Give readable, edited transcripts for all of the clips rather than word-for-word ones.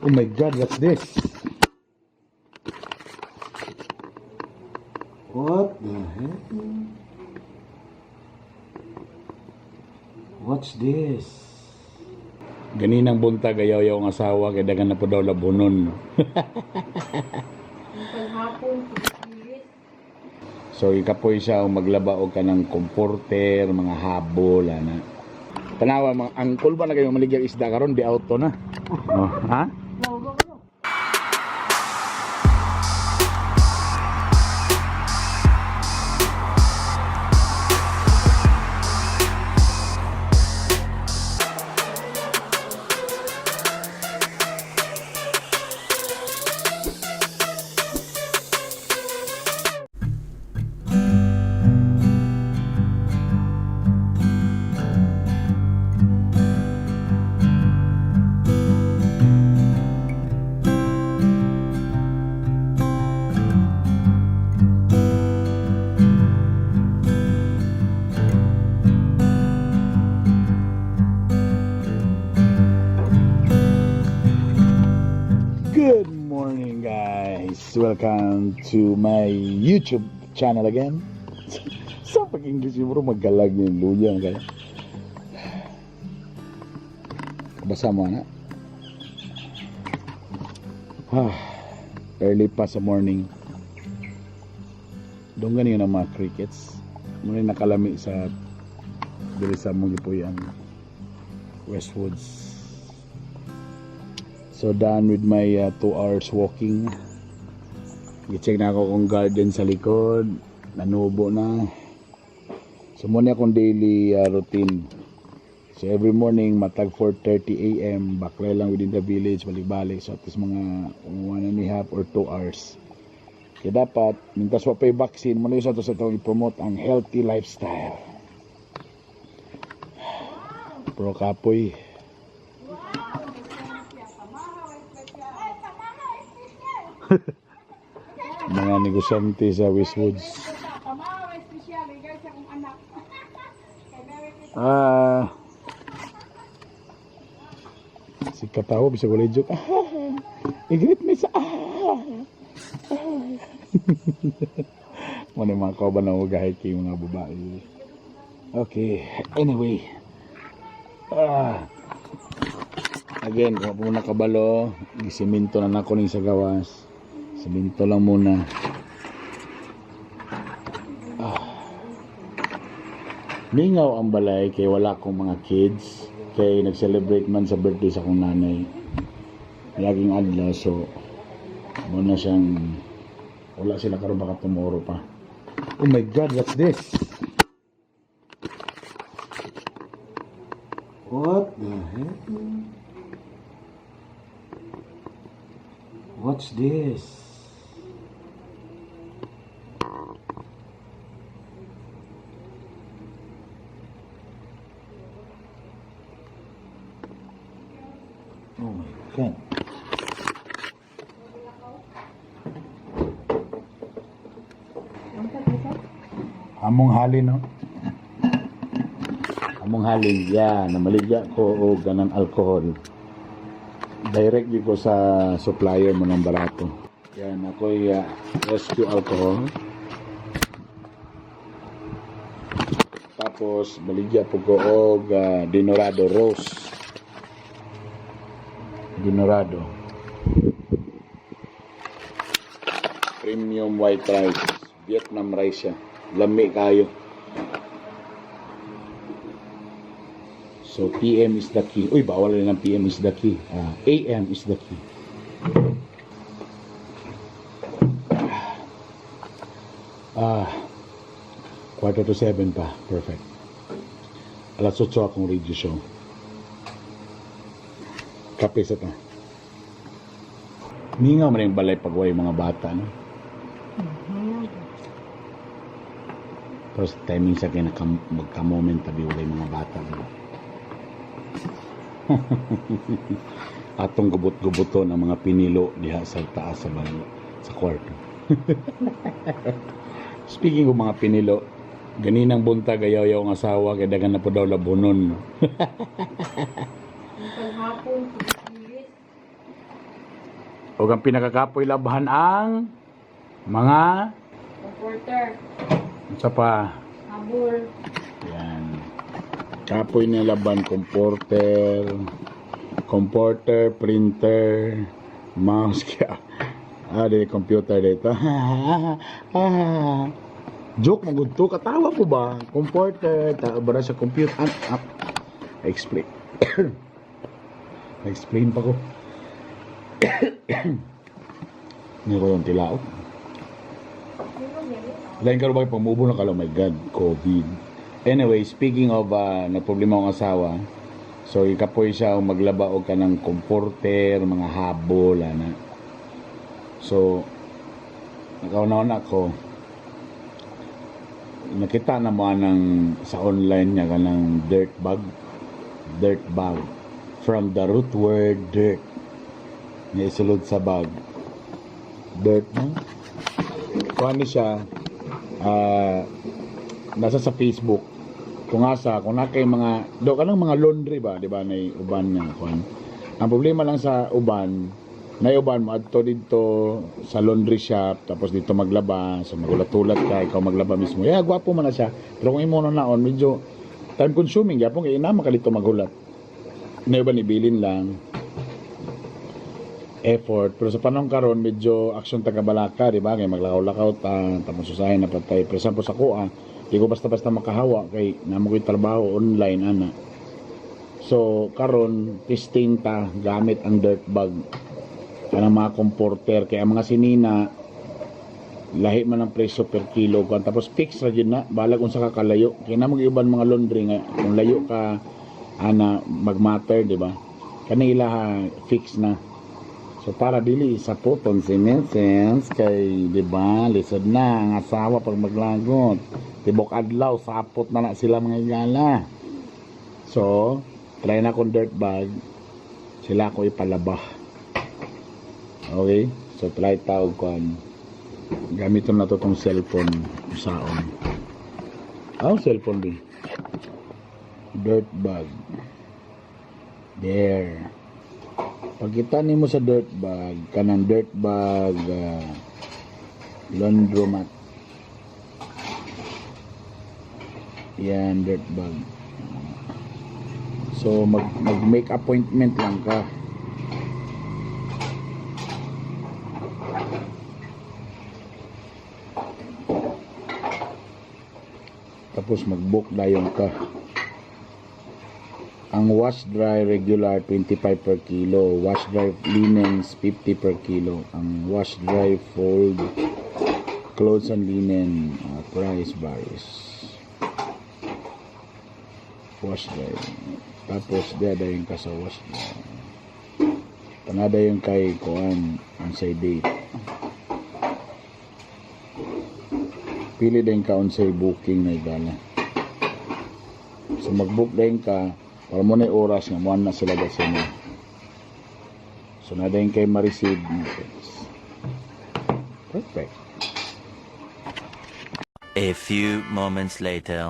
Oh my God, what's this? What the heck? What's this? Ganinang buntag ayaw ang asawa kay daghan na po daw labunon. Paghapon, pagpilit. So ikapoy siya og maglaba og kanang comforter, mga habol ana. Tanawa mga angkol ba na kayo maligyag isda karon di auto na. Oh, ha? Good morning, guys. Welcome to my YouTube channel again. Sa pag-English yung bro, magalag yung luya. Kaya. Basa mo na. Ah, early pa sa morning. Doon ganyan ang mga crickets. Muna nakalami sa dili sa mong gipuy-an. Westwoods. So done with my 2 hours walking. Gi-check na ako kung garden sa likod. Nanubo na. So muna akong daily routine. So every morning matag 4:30 a.m. baklay lang within the village, balik-balik. So at least mga 1.5 or 2 hours. Kaya dapat, mintas wa pa'y vaccine, muna yung sa to sa itong i-promote ang healthy lifestyle. Pro kapoy. Mga negosyante sa Westwoods. Pamahaw espesyal, guys, akong anak. Kay Merry Christmas. Ah. Si katawa bisa boleh joke. Ah. I-greet me sa ah. Ah. Mo mga kauban na hiking mga babae. Okay, anyway. Ah. Again, kung po nakabalo, gisiminto na nako ning sa gawas. Siminto lang muna. Mingaw ang balay kay wala akong mga kids. Kay nag-celebrate man sa birthday sa akong nanay. Laging adlaw, so muna siyang wala sila karon, baka tomorrow pa. Oh my God, what's this? What the heck? What's this? Oh my God. Among halin, no? Among halin, yeah, namaligya ko og ganang alcohol. Direct gyud ko sa supplier mo ng barato. Yan, ako'y rescue alcohol. Tapos, baligya po ko og Dinorado Rose. Dinorado. Premium white rice. Vietnam rice siya. Lami kayo. So, PM is the key. Uy, bawal rin ang PM is the key. Ah, AM is the key. Ah, 6:45 pa. Perfect. Alas 8 akong radio show. Kape sa ta. Mingaw man yung balay pag yung mga bata, no? Tapos timing sa kaya magka-moment tabi wala yung mga bata. Diba? Atong gubot-gubuton ang mga pinilo diha sa taas sa balay, sa kwarto. Speaking of mga pinilo, ganinang buntag ayaw ang asawa kay daghan na po daw labunon. Paghapon, pagpilit. O ang pinakakapoy labhan ang mga Comforter. Unsa pa? Habol. Yan. Kapoy na laban, comforter, comforter, printer, mouse, kaya. Ah, di computer dito. Ah, joke mo gud to, katawa ko ba? Comforter, ta bara sa computer. Ah, ah. Explain. Explain pa ko. Hindi ko yung tilaok. Lain karon ba pag-move na ka, oh my God, COVID. Anyway, speaking of nagproblema akong asawa, so ikapoy siya og maglaba og kanang comforter, mga habol, ana. So, nakaunahon ako, nakita na mo anang sa online niya kanang dirt bag, dirt bag, from the root word dirt, nga isulod sa bag, dirt na. Kuha ni siya, nasa sa Facebook kung asa kung na kay mga do kanang mga laundry ba, di ba, nay uban nga kuan. Ang problema lang sa uban, nay uban mo adto didto sa laundry shop, tapos dito maglaba, so magulat-ulat ka, ikaw maglaba mismo. Yeah, gwapo man na siya, pero kung imo na naon, medyo time consuming gyapon kay inama ka dito maghulat. Nay uban ibilin lang effort, pero sa panahon karon medyo action taga balaka, di ba, kay maglakaw-lakaw ta, tapos usahay na patay. For example, sa kuha, di ko basta-basta makahawa kay namo ko'y trabaho online ana. So karon testing ta gamit ang dirt bag, kanang mga comforter, kay ang mga sinina lahi man ang presyo per kilo kuan, tapos fix ra jud na balag unsa ka kalayo, kay namo uban mga laundry nga kung layo ka ana magmatter, di ba? Kani ila fix na. So para dili sa puton si Mrs. kay, di ba, lisod na ang asawa pag maglagot. Tibok adlaw sapot na na sila mga igala. So try na kong dirt bag, sila ko ipalaba. Okay? So try tawag ko. Gamiton na to tong cellphone saon. Ah, cellphone din. Dirt bag. There. Pagkita nimo sa dirt bag, kanang dirt bag laundromat. Yan, dirt bag. So mag make appointment lang ka. Tapos mag-book dayon ka. Ang wash dry regular 25 per kilo, wash dry linens 50 per kilo. Ang wash dry fold clothes and linen price varies. Wash dry. Tapos diya dayon ka sa wash dry. Tanada yung kay kuan unsay date. Pili din ka unsay booking na igala. So mag-book din ka para mo na oras nga muan na sila sa inyo. So na din kay ma-receive na text. Perfect. A few moments later.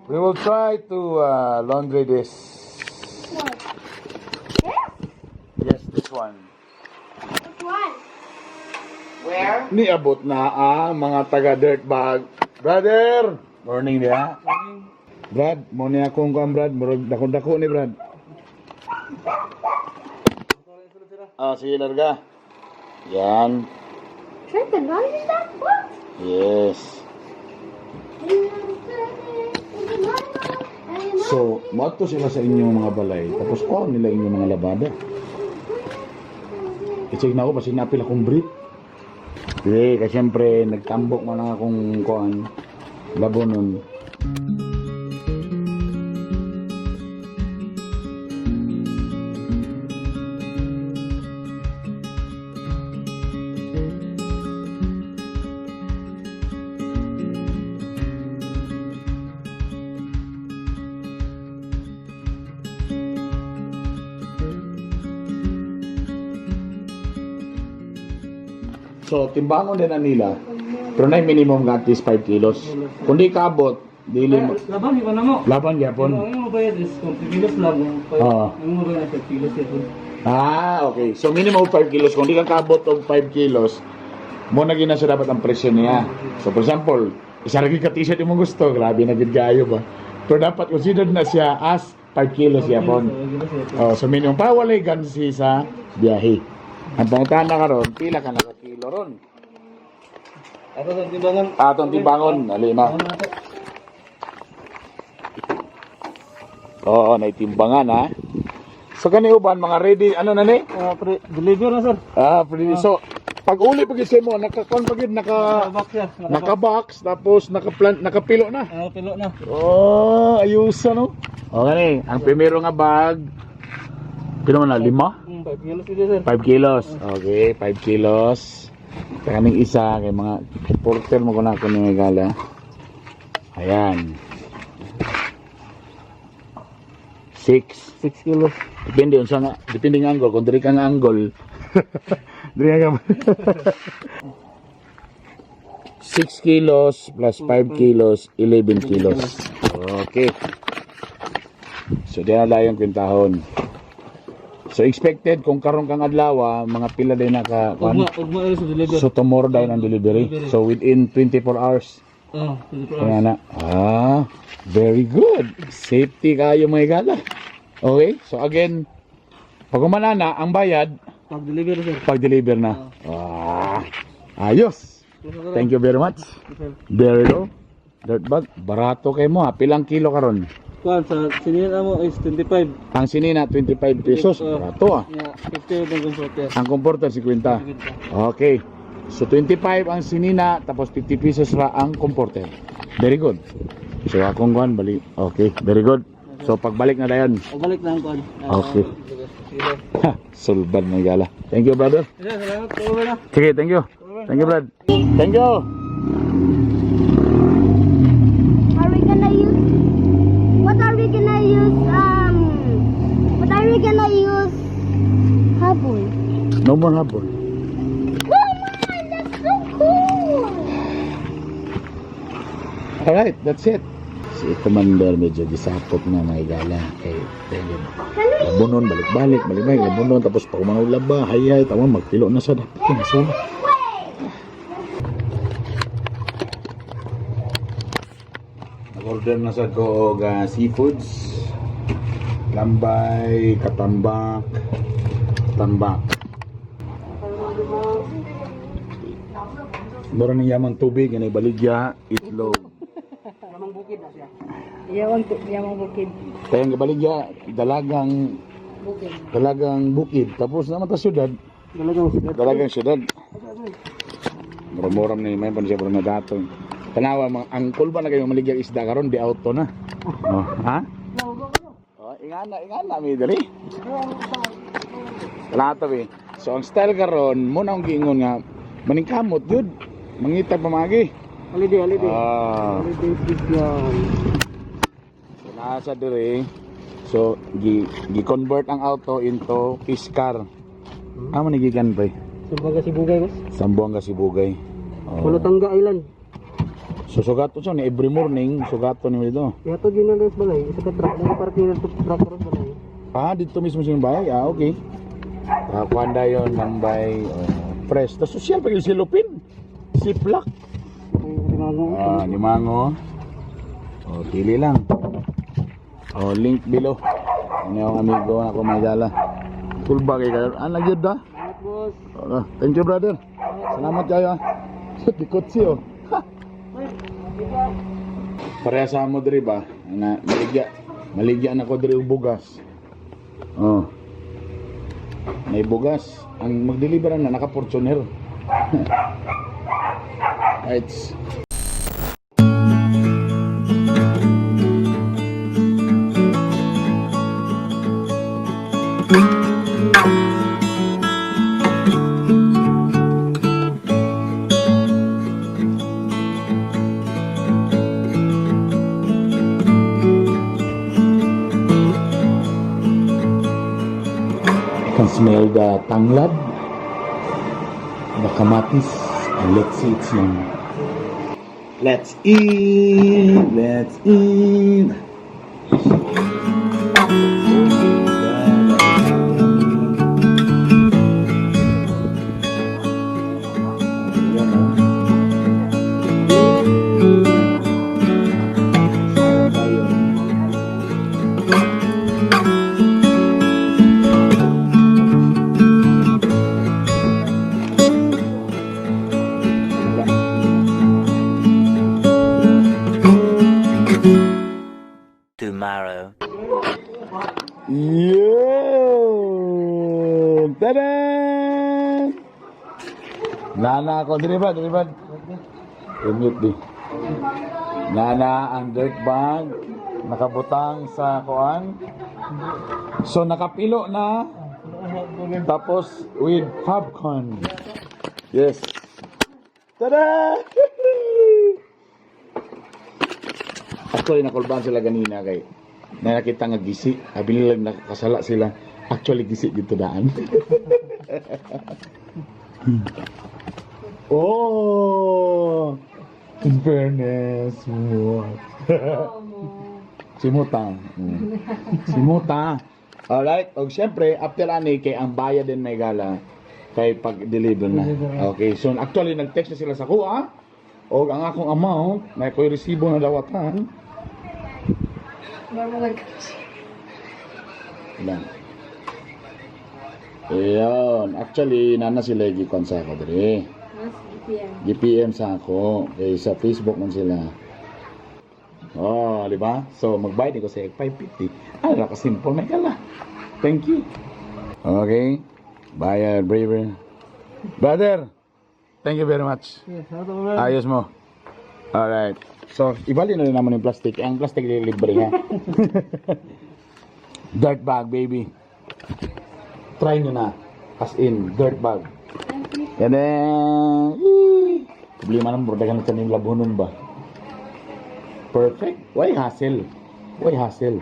We will try to laundry this. What? Yes. Yes, this one. Which one? Where? Niabot na ang mga taga dirt bag. Brother! Morning diha. Brad, mo ni akong kuan, Brad, murag dako-dako ni Brad. Ah, sige larga. Yan. Try to laundry that? What? Yes. So, moadto sila sa inyong mga balay. Tapos kuha nila inyong mga labada. I-check na ako, basta napil akong brief. Hindi, kasi siyempre, nagtambok man lang akong kuan, labo nun. So, timbangon din na nila. Pero na minimum nga at least 5 kilos. Kung di kaabot, dili mo. Laban, di ba na mo? Laban gyapon. Ang imo bayad is kung 3 kilos lang. Oo. Ang imo bayad 5 kilos yun. Ah, okay. So minimum 5 kilos. Kung di ka kaabot og 5 kilos, mo na gina siya dapat ang presyo niya. So for example, isa ra gyud ka t-shirt imong gusto, grabe na gid kaayo ba. Pero dapat considered na siya as 5 kilos yapon. Oh, so minimum para walay gansi sa biyahe. Ang pangutana karon, pila ka na ka kilo ron? Ato sa timbangan. Atong timbangon, ali na. Oo, naitimbangan ha. So kani uban mga ready ano na ni? Ah, pre, deliver na, sir. Ah, pretty. So pag uli pag mo naka kon pag yun, naka Naka-box, sir. naka box tapos naka plant nakapilo na. Ah, pilo na. Oh, ayos ano. O gani, ang primero nga bag pila man na lima? 5 kilos ito, sir. 5 kilos. Okay, 5 kilos. Kaning isa kay mga porter mo kuna ko ni gala. Ayan. 6. 6 kilos. Depende unsa nga, depende nga angle kung diri ka nga angle. Diri ka. 6 kilos plus 5 kilos, 11 kilos. Okay. So diha na yung kwentahon. So expected kung karon kang adlaw, mga pila din naka Ugma, ugma ito sa deliver. So tomorrow dayon ang delivery. So within 24 hours. Ah, 24 hours. Kaya na. Ah, very good. Safety kayo mga gala. Okay, so again, pag umana na, ang bayad, Pag deliver, sir. pag-deliver na. Ah, ayos. Thank you very much. Sir. There you go. Dirt bag, barato kay mo ha. Pilang kilo karon? Kuan sa sinihan mo is 25. Ang sinina, 25 pesos. Barato ah. Yeah, 50 ang comforter. Ang comforter, 50. Okay. So 25 ang sinina, tapos 50 pesos ra ang comforter. Very good. So akong kuan balik. Okay, very good. So pagbalik na dayon. O balik na ang kuan. Ah, Okay. Sige, sir. Ha, sulbad na gala. Thank you, brother. Sir, salamat. Over na. Sige, thank you. Thank you, brad. Thank you. Are we gonna use? What are we gonna use? What are we gonna use? Habol. No more habol. Oh man, that's so cool! Alright, that's it. Si Commander medyo gisapot na mga gala. Kay, thank you. Can we Labunon, balik-balik, balik-balik, labunon. Tapos pag umanong laba, hay-hay, tama, magpilo na sa dapat. Kinasula. this way? Nag-order na sa ko og seafoods. Lambay, katambak, tambak. Mura ni yamang tubig, ganay baligya, itlog. Yamang, yamang bukid. Kaya ang baligya, dalagang Bukid. dalagang bukid. Tapos naman ta syudad, Dalagang sir. dalagang syudad. Mura-mura ni may pan siya na dato. Tanawa mga angkol ba na kayo maligyag isda karon di auto na. Oh, ha? Oh, ingana, ingana mi dali. Lato eh. So ang style karon mo na akong giingon nga maningkamot gyud. Mangita pamagi. Holiday, holiday. Ah. Holiday season. So nasa dire. So gi gi-convert ang auto into fish car. Amo ni gikan pre. Sumbaga Sibugay, boss. Sambuanga Sibugay. Oh. Pulutangga Island. So sugato siya ni every morning sugato ni dito. Ihatod yun na sa balay. Isa ka truck. Nag-parking na truck sa balay. Ah, dito mismo sa bahay. Ah, okay. Kuan dayon Mambay, oh, fresh. Tas social pa gyud si Lupin. Si Plak. Ay, limango. Ah, limango. Oh, pili lang. Oh, link below. Ano yung amigo na ako may dala. Tulba kay kayo. Ah, nagyud da. Salamat, boss. Ah, thank you, brother. Salamat kayo. Ah. Dikot siyo. Ha. Pareha sa mo diri ba? Na maligya. Maligya na ko diri og bugas. Oh. May bugas. Ang mag-deliver na naka-Fortuner. Right. I can smell the tanglad, the kamatis, and let's see it's yum. Let's eat! Let's eat! Tada! Nana ako. Dili ba? Dili ba? I-mute di. Nana ang dirt bag. Nakabutang sa kuan. So nakapilo na. Tapos with popcorn. Yes. Tada! Actually, nakulbaan sila ganina kay na nakita nga gisi. Abi nila nakasala sila. Actually, gisi dito daan. Oh! In fairness, what? Simuta. Simuta. Alright. Og syempre, after ani kay ang bayad din may gala kay pag-deliver na. Okay. So actually nag-text na sila sa kuha. Og ang akong amount na ko'y resibo na dawatan. Ilan? Ayun. Actually, nana sila gikon sa ako dire. GPM sa ako. Kay sa Facebook man sila. Oh, di ba? So, magbayad ko sa 550. Ay, naka simple may kala. Thank you. Okay. Bayad, braver. Brother, thank you very much. Yes, ano to ba? Ayos mo. Alright. So, ibali na rin naman yung plastic. Ang plastic libre ha. Dirt bag, baby. Try nyo na. As in, dirt bag. And then, ee, problema naman, bro, na tanim labunon ba? Perfect. Why hassle? Why hassle?